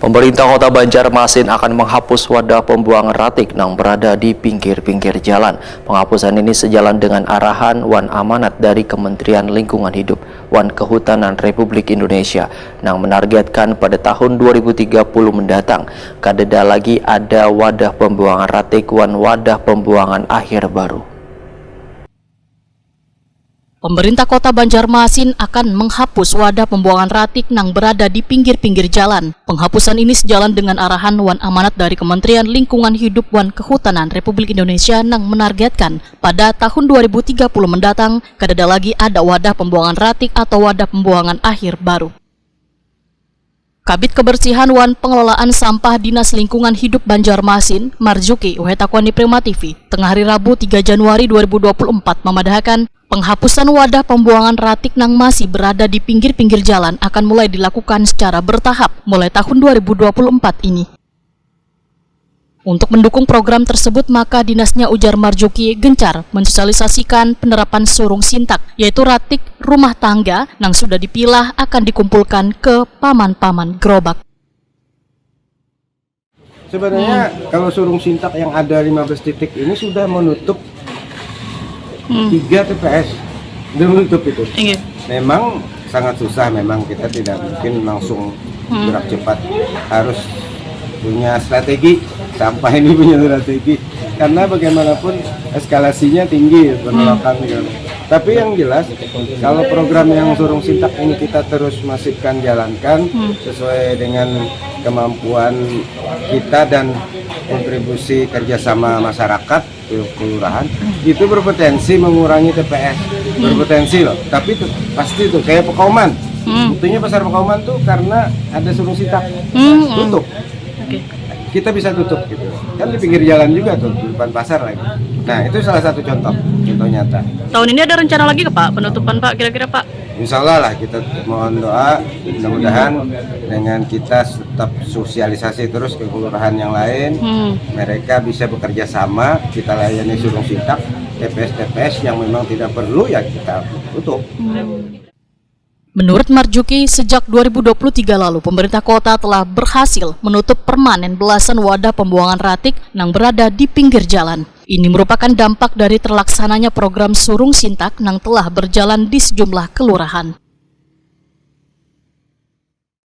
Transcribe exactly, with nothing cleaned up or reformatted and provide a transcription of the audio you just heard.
Pemerintah Kota Banjarmasin akan menghapus wadah pembuangan ratik nang berada di pinggir-pinggir jalan. Penghapusan ini sejalan dengan arahan wan amanat dari Kementerian Lingkungan Hidup wan Kehutanan Republik Indonesia nang menargetkan pada tahun dua ribu tiga puluh mendatang kadada lagi ada wadah pembuangan ratik wan wadah pembuangan akhir baru. Pemerintah Kota Banjarmasin akan menghapus wadah pembuangan ratik nang berada di pinggir-pinggir jalan. Penghapusan ini sejalan dengan arahan wan amanat dari Kementerian Lingkungan Hidup wan Kehutanan Republik Indonesia nang menargetkan pada tahun dua ribu tiga puluh mendatang kadada lagi ada wadah pembuangan ratik atau wadah pembuangan akhir baru. Kabid Kebersihan wan Pengelolaan Sampah Dinas Lingkungan Hidup Banjarmasin, Marjuki, Wahetakwani Prima T V, tengah hari Rabu tiga Januari dua ribu dua puluh empat mamadahakan, penghapusan wadah pembuangan ratik nang masih berada di pinggir-pinggir jalan akan mulai dilakukan secara bertahap mulai tahun dua ribu dua puluh empat ini. Untuk mendukung program tersebut, maka dinasnya, ujar Marjuki, gencar mensosialisasikan penerapan surung sintak, yaitu ratik rumah tangga nang sudah dipilah akan dikumpulkan ke paman-paman gerobak. Sebenarnya kalau surung sintak yang ada lima belas titik ini sudah menutup tiga T P S. Sudah menutup itu. Iya. Memang sangat susah, memang kita tidak mungkin langsung gerak cepat, harus punya strategi. Sampah ini punya strategi karena bagaimanapun eskalasinya tinggi, penolakan segala macam. Tapi yang jelas, kalau program yang surung sintak ini kita terus masifkan jalankan sesuai dengan kemampuan kita dan kontribusi kerjasama masyarakat ke kelurahan, itu berpotensi mengurangi T P S. Berpotensi loh, tapi itu pasti tuh kayak Pekauman. Buktinya pasar Pekauman tuh karena ada surung sintak, tutup. Oke. Kita bisa tutup gitu. Kan di pinggir jalan juga tuh, di depan pasar lagi. Nah, itu salah satu contoh, contoh nyata. Tahun ini ada rencana lagi ke Pak penutupan Pak kira-kira Pak? Insya Allah lah, kita mohon doa, mudah-mudahan dengan kita tetap sosialisasi terus ke kelurahan yang lain, mereka bisa bekerja sama, kita layani surung sintak, T P S T P S yang memang tidak perlu ya kita tutup. Menurut Marjuki, sejak dua ribu dua puluh tiga lalu, pemerintah kota telah berhasil menutup permanen belasan wadah pembuangan ratik nang berada di pinggir jalan. Ini merupakan dampak dari terlaksananya program surung sintak nang telah berjalan di sejumlah kelurahan.